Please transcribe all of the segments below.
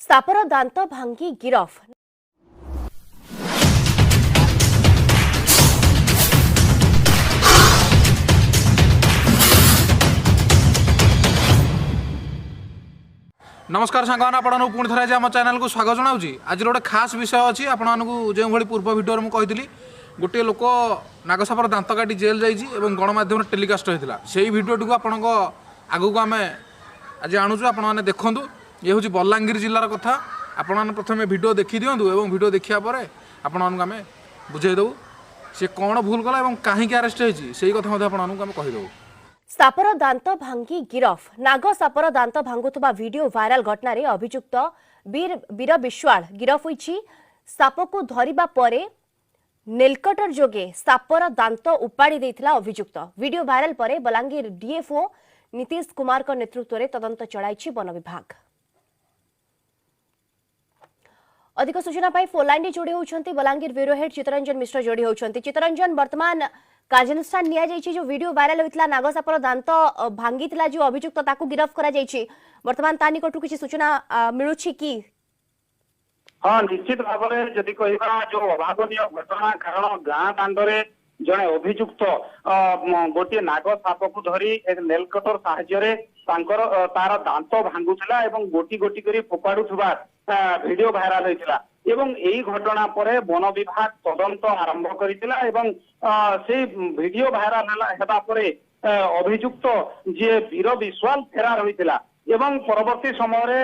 ସାପର ଦାନ୍ତ ଭାଙ୍ଗି ଗିରଫ। ନମସ୍କାର ସାଙ୍ଗମାନେ, ଆପଣଙ୍କୁ ପୁଣି ଥରେ ଆଜି ଆମ ଚ୍ୟାନେଲକୁ ସ୍ୱାଗତ ଜଣାଉଛି। ଆଜିର ଗୋଟେ ଖାସ୍ ବିଷୟ ଅଛି। ଆପଣମାନଙ୍କୁ ଯେଉଁଭଳି ପୂର୍ବ ଭିଡ଼ିଓରେ ମୁଁ କହିଥିଲି, ଗୋଟିଏ ଲୋକ ନାଗସାପର ଦାନ୍ତ କାଟି ଜେଲ୍ ଯାଇଛି ଏବଂ ଗଣମାଧ୍ୟମରେ ଟେଲିକାଷ୍ଟ ହୋଇଥିଲା, ସେଇ ଭିଡ଼ିଓଟିକୁ ଆପଣଙ୍କ ଆଗକୁ ଆମେ ଆଜି ଆଣୁଛୁ। ଆପଣମାନେ ଦେଖନ୍ତୁ, ଇଏ ହେଉଛି ବଲାଙ୍ଗୀର ଜିଲ୍ଲାର କଥା। ଆପଣମାନେ ପ୍ରଥମେ ଭିଡ଼ିଓ ଦେଖିଦିଅନ୍ତୁ ଏବଂ ଭିଡ଼ିଓ ଦେଖିବା ପରେ ଆପଣମାନଙ୍କୁ ଆମେ ବୁଝେଇଦେବୁ ସେ କ'ଣ ଭୁଲ କଲା ଏବଂ କାହିଁକି ଆରେଷ୍ଟ ହେଇଛି, ସେଇ କଥା ମଧ୍ୟ ଆପଣମାନଙ୍କୁ ଆମେ କହିଦେବୁ। ସାପର ଦାନ୍ତ ଭାଙ୍ଗି ଗିରଫ। ନାଗ ସାପର ଦାନ୍ତ ଭାଙ୍ଗୁଥିବା ଭିଡିଓ ଭାଇରାଲ ଘଟଣାରେ ଅଭିଯୁକ୍ତ ବୀର ବୀର ବିଶ୍ୱାଳ ଗିରଫ ହୋଇଛି। ସାପକୁ ଧରିବା ପରେ ନେଲକଟର ଯୋଗେ ସାପର ଦାନ୍ତ ଉପାଡ଼ି ଦେଇଥିଲା ଅଭିଯୁକ୍ତ। ଭିଡିଓ ଭାଇରାଲ ପରେ ବଲାଙ୍ଗୀର ଡିଏଫ୍ଓ ନୀତିଶ କୁମାରଙ୍କ ନେତୃତ୍ୱରେ ତଦନ୍ତ ଚଳାଇଛି ବନ ବିଭାଗ। ଅଧିକ ସୂଚନା ପାଇଁ ଫୋନ୍ ଲାଇନ୍ରେ ଯୋଡ଼ି ହେଉଛନ୍ତି ବଲାଙ୍ଗୀର ବ୍ୟୁରୋ ହେଡ୍ ଚିତ୍ତରଞ୍ଜନ ମିଶ୍ର ଯୋଡ଼ି ହେଉଛନ୍ତି। ଚିତ୍ତରଞ୍ଜନ, ବର୍ତ୍ତମାନ କାର୍ଯ୍ୟାନୁଷ୍ଠାନ ନିଆଯାଇଛି। ଯେଉଁ ଭିଡିଓ ଭାଇରାଲ ହୋଇଥିଲା, ନାଗସାପର ଦାନ୍ତ ଭାଙ୍ଗିଥିଲା ଯେଉଁ ଅଭିଯୁକ୍ତ, ତାକୁ ଗିରଫ କରାଯାଇଛି। ବର୍ତ୍ତମାନ ତା ନିକଟରୁ କିଛି ସୂଚନା ମିଳୁଛି କି? ହଁ, ନିଶ୍ଚିତ ଭାବରେ ଯଦି କହିବା ଯୋଉ ଅଭାବନୀୟ ଘଟଣା, କାରଣ ଗାଁ ଦାଣ୍ଡରେ ଜଣେ ଅଭିଯୁକ୍ତ ଗୋଟିଏ ନାଗ ସାପକୁ ଧରି ନେଲକଟର ସାହାଯ୍ୟରେ ତାଙ୍କର ତାର ଦାନ୍ତ ଭାଙ୍ଗୁଥିଲା ଏବଂ ଗୋଟି ଗୋଟି କରି ଫୋପାଡୁଥିବା ଭିଡିଓ ଭାଇରାଲ ହୋଇଥିଲା। ଏବଂ ଏଇ ଘଟଣା ପରେ ବନ ବିଭାଗ ତଦନ୍ତ ଆରମ୍ଭ କରିଥିଲା ଏବଂ ସେଇ ଭିଡିଓ ଭାଇରାଲ ହେବା ପରେ ଅଭିଯୁକ୍ତ ଯିଏ ବୀର ବିଶ୍ୱାଳ ଫେରାର ହୋଇଥିଲା। ଏବଂ ପରବର୍ତ୍ତୀ ସମୟରେ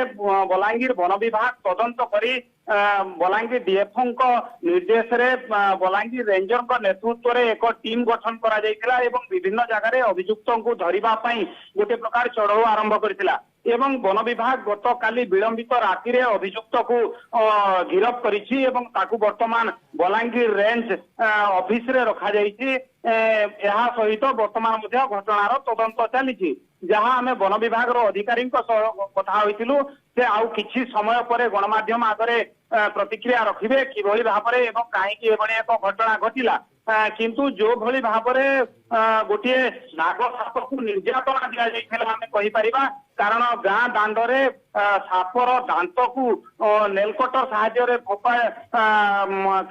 ବଲାଙ୍ଗୀର ବନ ବିଭାଗ ତଦନ୍ତ କରି ବଲାଙ୍ଗୀର ଡିଏଫ୍ଓଙ୍କ ନିର୍ଦ୍ଦେଶରେ ବଲାଙ୍ଗୀର ରେଞ୍ଜରଙ୍କ ନେତୃତ୍ୱରେ ଏକ ଟିମ୍ ଗଠନ କରାଯାଇଥିଲା ଏବଂ ବିଭିନ୍ନ ଜାଗାରେ ଅଭିଯୁକ୍ତଙ୍କୁ ଧରିବା ପାଇଁ ଗୋଟେ ପ୍ରକାର ଚଢଉ ଆରମ୍ଭ କରିଥିଲା। ଏବଂ ବନ ବିଭାଗ ଗତକାଲି ବିଳମ୍ବିତ ରାତିରେ ଅଭିଯୁକ୍ତକୁ ଗିରଫ କରିଛି ଏବଂ ତାକୁ ବର୍ତ୍ତମାନ ବଲାଙ୍ଗୀର ରେଞ୍ଜ ଅଫିସରେ ରଖାଯାଇଛି। ଏହା ସହିତ ବର୍ତ୍ତମାନ ମଧ୍ୟ ଘଟଣାର ତଦନ୍ତ ଚାଲିଛି। ଯାହା ଆମେ ବନ ବିଭାଗର ଅଧିକାରୀଙ୍କ ସହ କଥା ହୋଇଥିଲୁ, ସେ ଆଉ କିଛି ସମୟ ପରେ ଗଣମାଧ୍ୟମ ଆଗରେ ପ୍ରତିକ୍ରିୟା ରଖିବେ କିଭଳି ଭାବରେ ଏବଂ କାହିଁକି ଏଭଳି ଏକ ଘଟଣା ଘଟିଲା। କିନ୍ତୁ ଯୋଉଭଳି ଭାବରେ ଗୋଟିଏ ନାଗ ସାପକୁ ନିର୍ଯାତନା ଦିଆଯାଇଥିଲା ଆମେ କହିପାରିବା, କାରଣ ଗାଁ ଦାଣ୍ଡରେ ସାପର ଦାନ୍ତକୁ ନେଲକଟର ସାହାଯ୍ୟରେ ଫୋପା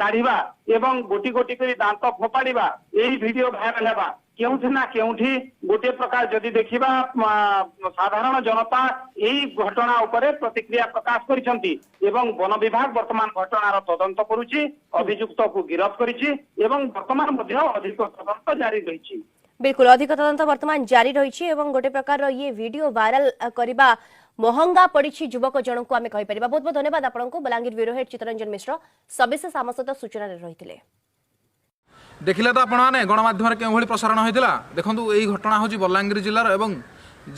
କାଢିବା ଏବଂ ଗୋଟି ଗୋଟି କରି ଦାନ୍ତ ଫୋପାଡିବା, ଏଇ ଭିଡିଓ ଭାଇରାଲ ହେବା, କେଉଁଠି ନା କେଉଁଠି ଗୋଟିଏ ପ୍ରକାର ଯଦି ଦେଖିବା ସାଧାରଣ ଜନତା ଏଇ ଘଟଣା ଉପରେ ପ୍ରତିକ୍ରିୟା ପ୍ରକାଶ କରିଛନ୍ତି। ଏବଂ ବନ ବିଭାଗ ବର୍ତ୍ତମାନ ଘଟଣାର ତଦନ୍ତ କରୁଛି, ଅଭିଯୁକ୍ତକୁ ଗିରଫ କରିଛି ଏବଂ ବର୍ତ୍ତମାନ ମଧ୍ୟ ଅଧିକ ତଦନ୍ତ ଜାରି ରହିଛି। ବିଲକୁଲ, ଅଧିକ ତଦନ୍ତ ବର୍ତ୍ତମାନ ଜାରି ରହିଛି ଏବଂ ଗୋଟେ ପ୍ରକାରର ଇଏ ଭିଡିଓ ଭାଇରାଲ କରିବା ମହଙ୍ଗା ପଡ଼ିଛି ଯୁବକ ଜଣଙ୍କୁ ଆମେ କହିପାରିବା। ବହୁତ ବହୁତ ଧନ୍ୟବାଦ ଆପଣଙ୍କୁ। ବଲାଙ୍ଗୀର ବ୍ୟୁରୋ ହେଡ୍ ଚିତ୍ତରଞ୍ଜନ ମିଶ୍ର ସବିଶେଷ ଆମ ସହିତ ସୂଚନାରେ ରହିଥିଲେ। ଦେଖିଲେ ତ ଆପଣମାନେ ଗଣମାଧ୍ୟମରେ କେଉଁଭଳି ପ୍ରସାରଣ ହୋଇଥିଲା। ଦେଖନ୍ତୁ, ଏଇ ଘଟଣା ହେଉଛି ବଲାଙ୍ଗୀର ଜିଲ୍ଲାର ଏବଂ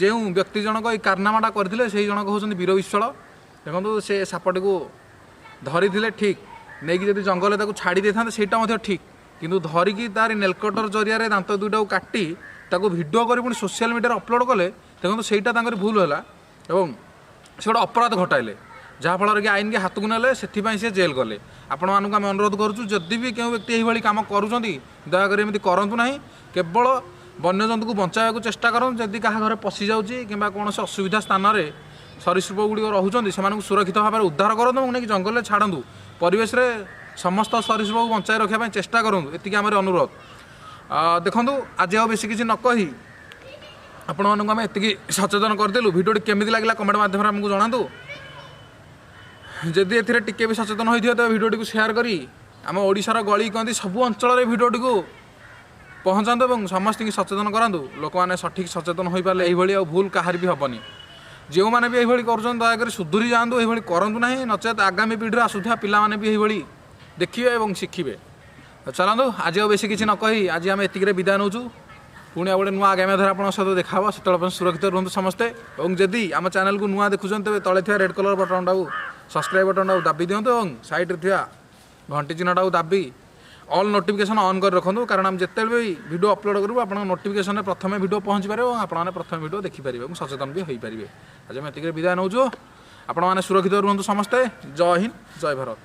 ଯେଉଁ ବ୍ୟକ୍ତି ଜଣକ ଏଇ କାରନାମାଟା କରିଥିଲେ, ସେଇ ଜଣକ ହେଉଛନ୍ତି ବୀର ବିଶ୍ୱାଳ। ଦେଖନ୍ତୁ, ସେ ସାପଟିକୁ ଧରିଥିଲେ ଠିକ୍, ନେଇକି ଯଦି ଜଙ୍ଗଲରେ ତାକୁ ଛାଡ଼ି ଦେଇଥାନ୍ତେ ସେଇଟା ମଧ୍ୟ ଠିକ୍, କିନ୍ତୁ ଧରିକି ତାରି ନେଲକଟର ଜରିଆରେ ଦାନ୍ତ ଦୁଇଟାକୁ କାଟି ତାକୁ ଭିଡ଼ିଓ କରି ପୁଣି ସୋସିଆଲ ମିଡ଼ିଆରେ ଅପଲୋଡ଼ କଲେ। ଦେଖନ୍ତୁ, ସେଇଟା ତାଙ୍କର ଭୁଲ ହେଲା ଏବଂ ସେ ଗୋଟେ ଅପରାଧ ଘଟାଇଲେ, ଯାହାଫଳରେ କି ଆଇନକି ହାତକୁ ନେଲେ, ସେଥିପାଇଁ ସେ ଜେଲ୍ ଗଲେ। ଆପଣମାନଙ୍କୁ ଆମେ ଅନୁରୋଧ କରୁଛୁ, ଯଦି ବି କେଉଁ ବ୍ୟକ୍ତି ଏହିଭଳି କାମ କରୁଛନ୍ତି, ଦୟାକରି ଏମିତି କରନ୍ତୁ ନାହିଁ। କେବଳ ବନ୍ୟଜନ୍ତୁକୁ ବଞ୍ଚାଇବାକୁ ଚେଷ୍ଟା କରନ୍ତୁ। ଯଦି କାହା ଘରେ ପଶିଯାଉଛି କିମ୍ବା କୌଣସି ଅସୁବିଧା ସ୍ଥାନରେ ସରୀସୃପ ଗୁଡ଼ିକ ରହୁଛନ୍ତି, ସେମାନଙ୍କୁ ସୁରକ୍ଷିତ ଭାବରେ ଉଦ୍ଧାର କରନ୍ତୁ ଏବଂ ନେଇକି ଜଙ୍ଗଲରେ ଛାଡ଼ନ୍ତୁ। ପରିବେଶରେ ସମସ୍ତ ସରୀସୃପକୁ ବଞ୍ଚାଇ ରଖିବା ପାଇଁ ଚେଷ୍ଟା କରନ୍ତୁ, ଏତିକି ଆମର ଅନୁରୋଧ। ଦେଖନ୍ତୁ, ଆଜି ଆଉ ବେଶୀ କିଛି ନ କହି ଆପଣମାନଙ୍କୁ ଆମେ ଏତିକି ସଚେତନ କରିଦେଲୁ। ଭିଡ଼ିଓଟି କେମିତି ଲାଗିଲା କମେଣ୍ଟ ମାଧ୍ୟମରେ ଆମକୁ ଜଣାନ୍ତୁ। ଯଦି ଏଥିରେ ଟିକେ ବି ସଚେତନ ହୋଇଥିବ, ତେବେ ଭିଡ଼ିଓଟିକୁ ସେୟାର କରି ଆମ ଓଡ଼ିଶାର ଗଳି କନ୍ଦି ସବୁ ଅଞ୍ଚଳରେ ଭିଡ଼ିଓଟିକୁ ପହଞ୍ଚାନ୍ତୁ ଏବଂ ସମସ୍ତଙ୍କୁ ସଚେତନ କରାନ୍ତୁ। ଲୋକମାନେ ସଠିକ୍ ସଚେତନ ହୋଇପାରିଲେ ଏଇଭଳି ଆଉ ଭୁଲ କାହାର ବି ହେବନି। ଯେଉଁମାନେ ବି ଏଇଭଳି କରୁଛନ୍ତି, ଦୟାକରି ସୁଧୁରି ଯାଆନ୍ତୁ, ଏଇଭଳି କରନ୍ତୁ ନାହିଁ, ନଚେତ୍ ଆଗାମୀ ପିଢ଼ିରେ ଆସୁଥିବା ପିଲାମାନେ ବି ଏଇଭଳି ଦେଖିବେ ଏବଂ ଶିଖିବେ। ଚାଲନ୍ତୁ, ଆଜି ଆଉ ବେଶୀ କିଛି ନ କହି ଆଜି ଆମେ ଏତିକିରେ ବିଦାୟ ନେଉଛୁ। ପୁଣି ଆଉ ଗୋଟେ ନୂଆ ଆଗାମୀ ଅଧ୍ୟାୟରେ ଆପଣଙ୍କ ସହିତ ଦେଖା ହେବ। ସେତେବେଳେ ପର୍ଯ୍ୟନ୍ତ ସୁରକ୍ଷିତ ରୁହନ୍ତୁ ସମସ୍ତେ ଏବଂ ଯଦି ଆମ ଚ୍ୟାନେଲକୁ ନୂଆ ଦେଖୁଛନ୍ତି, ତେବେ ତଳେ ଥିବା ରେଡ୍ କଲର୍ ବଟନ୍ଟାକୁ, ସବସ୍କ୍ରାଇବ୍ ବଟନ୍ଟାକୁ ଦାବି ଦିଅନ୍ତୁ ଏବଂ ସାଇଡ଼୍ରେ ଥିବା ଘଣ୍ଟି ଚିହ୍ନଟାକୁ ଦାବି ଅଲ୍ ନୋଟିଫିକେସନ୍ ଅନ୍ କରି ରଖନ୍ତୁ, କାରଣ ଆମେ ଯେତେବେଳେ ବି ଭିଡ଼ିଓ ଅପଲୋଡ଼ କରିବୁ, ଆପଣଙ୍କ ନୋଟିଫିକେସନ୍ରେ ପ୍ରଥମେ ଭିଡ଼ିଓ ପହଞ୍ଚି ପାରିବ ଏବଂ ଆପଣମାନେ ପ୍ରଥମେ ଭିଡ଼ିଓ ଦେଖିପାରିବେ ଏବଂ ସଚେତନ ବି ହୋଇପାରିବେ। ଆଜି ଆମେ ଏତିକିରେ ବିଦାୟ ନେଉଛୁ। ଆପଣମାନେ ସୁରକ୍ଷିତ ରୁହନ୍ତୁ ସମସ୍ତେ। ଜୟ ହିନ୍ଦ, ଜୟ ଭାରତ।